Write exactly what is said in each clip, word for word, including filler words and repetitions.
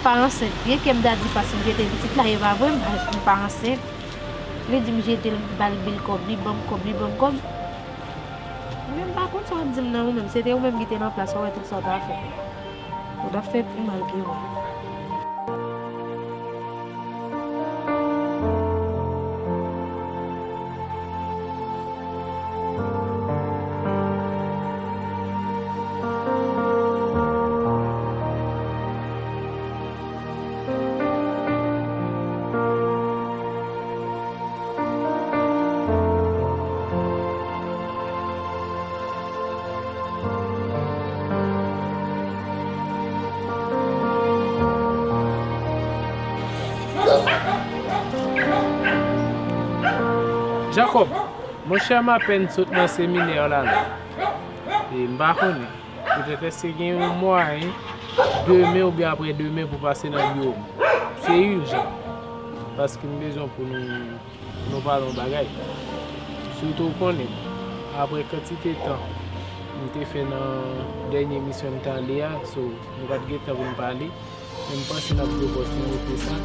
Pa ansent, byen ke m ta di paske m jete pitit la, e pa vre, m pa, m pa ansent. Li di m jete l, m ba l bil kòb, li ban m kòb, li ban m kòb. Mwen menm m pa konn sa w ap di m nan, ou menm, se te ou menm ki te nan plas, ou wè tout sa w ta fè. Ou t ap fè pi mal ke mwen. Jacob, monchè, m apèn sot nan seminè la la. E m pa konnen. Petèt èske gen yon mwayen demen oubyen aprè demen pou pase nan biwo m. Se ijan. Paske m bezwen pou nou, pou nou pale yon bagay. Sitou w konnen, aprè kantite tan m te fè nan dènye misyon m t ale a, so, nou pa t gen tan pou n pale. Men m panse n ap gen opòtinite sa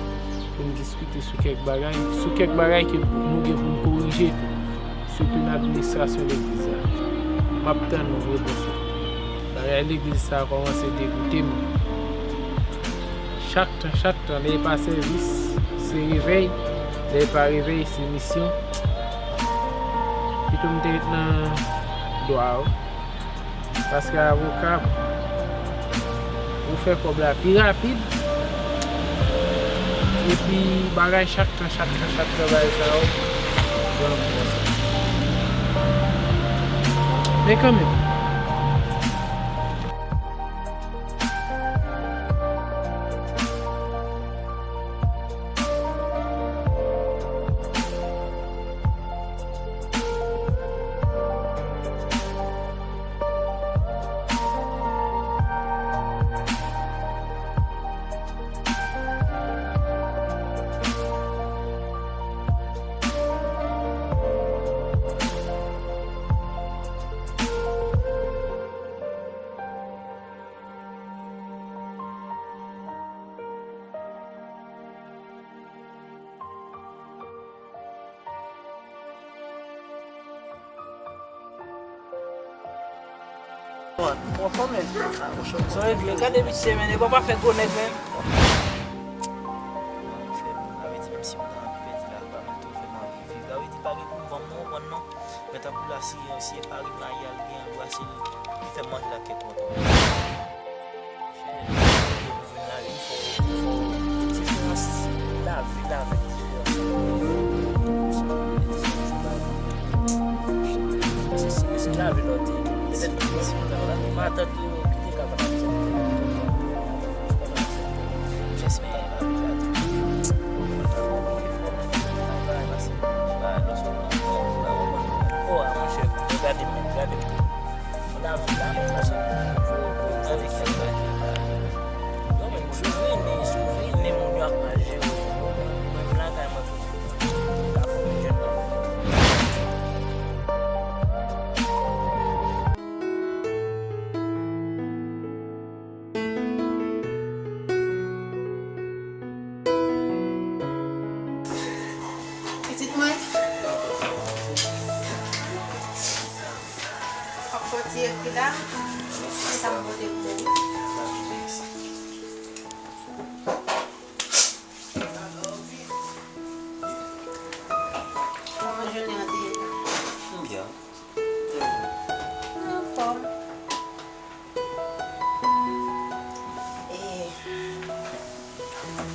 pou n diskite sou kèk bagay, sou kèk bagay ke nou gen pou n korije tou, sitou nan administrasyon legliz la. M ap tann repons ou. Bagay legliz sa a kòmanse degoute m. Chak tan, chak tan, lè e pa sèvis, se revèy, lè e pa revèy, se misyon. Pito m te ret nan dwa a wi. Paske avoka, ou fè kòb la pi rapid. Epi bagay chak tan, chak tan, chak tan, bagay sa yo pran konsa. Men kanmenm. Sa regle, gade misye, men, e pa fè gwo nèg, men. Mwen fè, m avèti, menm si m nan anvi pèdi la, pa mèt tou fè m anvi viv. Gade, di pa gen pou vann non, konprann non. Men tankou la, si, si e pa remari a, l gen anbrase l, li fè m manje la kèk kontan. Monchè, pou vin lavi, fò, fò, diferans lavi la avèk diferans. Paske si, si lavi lòt, petèt, si matant ou kite kaka, monchè, se pa lavi la tou. Gade m, gade m. Lavi la, monchè. Gade kèk bagay. Non, men souvni, souvni moun yo ap mal jere. Mwen, m lakay mwen. Pitit mwen, w ap fè ti ekri la, se sa m pote pou ou. Kòman jounen an te ye? Byen. Mwen anfòm. E,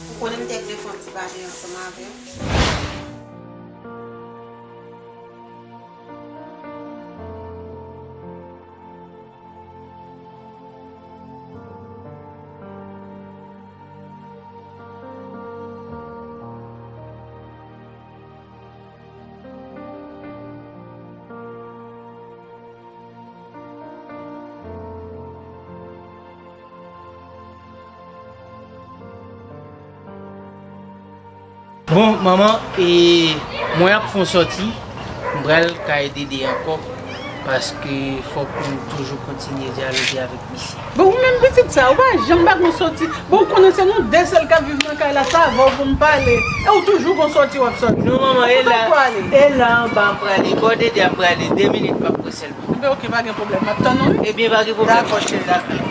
ou konnen m te vle fè yon ti pale ansanm avè w. Bon, manman, e, mwen ap fè yon sòti, m pral kay Dede ankò. Paske fòk nou toujou kontinye dyaloge avèk misye. Bon, ou menm pitit sa, ou pa janm pa konn soti. Bon, ou konnen se nou de sèl k ap viv nan kay la, sa avè w pou m pale. E ou toujou gon sòti w ap sòti. Non, manman, e Ou la, pa prale. E la anba m prale, bò dede a m prale, de minit m ap pran sèlman. Ebyen, oke, pa gen pwoblèm, m ap tann ou, wi. Ebyen, pa gen pwoblèm. Dakò, cheri. Dakò.